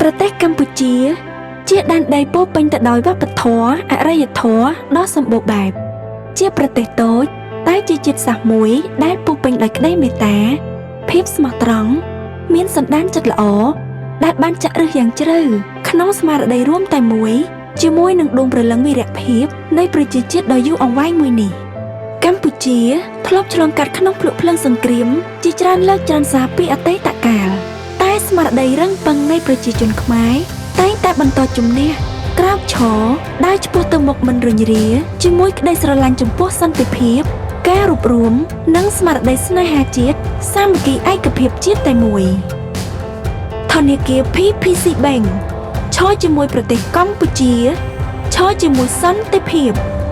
ប្រទេសកម្ពុជា ជាដែនដីពោរពេញទៅដោយវប្បធម៌អរិយធម៌ដ៏សម្បូរបែប ជាប្រទេសតូច តែជាជាតិសាសន៍មួយដែលពោរពេញដោយក្តីមេត្តា ភាពស្មោះត្រង់មានសន្តានចិត្តល្អដែលបានចាក់ឫសយ៉ាងជ្រៅក្នុងស្មារតីរួមតែមួយ ជាមួយនឹងដួងព្រលឹងវីរភាពនៃប្រជាជាតិដ៏យូរអង្វែងមួយនេះ កម្ពុជាធ្លាប់ឆ្លងកាត់ក្នុងភ្លក់ភ្លើងសង្គ្រាមជាច្រើនលើកច្រើនសារពីអតីតកាល តែស្មារតីរឹងប៉ឹងនៃប្រជាជនខ្មែរតែងតែបន្តជំនះក្រោកឈរដើរឆ្ពោះទៅមុខមិនរញរាជាមួយក្តីស្រឡាញ់ចំពោះសន្តិភាព ការរួបរួម និងស្មារតីស្នេហាជាតិសាមគ្គីឯកភាពជាតិតែមួយធនាគារ PPC Bank ឈរជាមួយប្រទេសកម្ពុជាឈរជាមួយសន្តិភាព។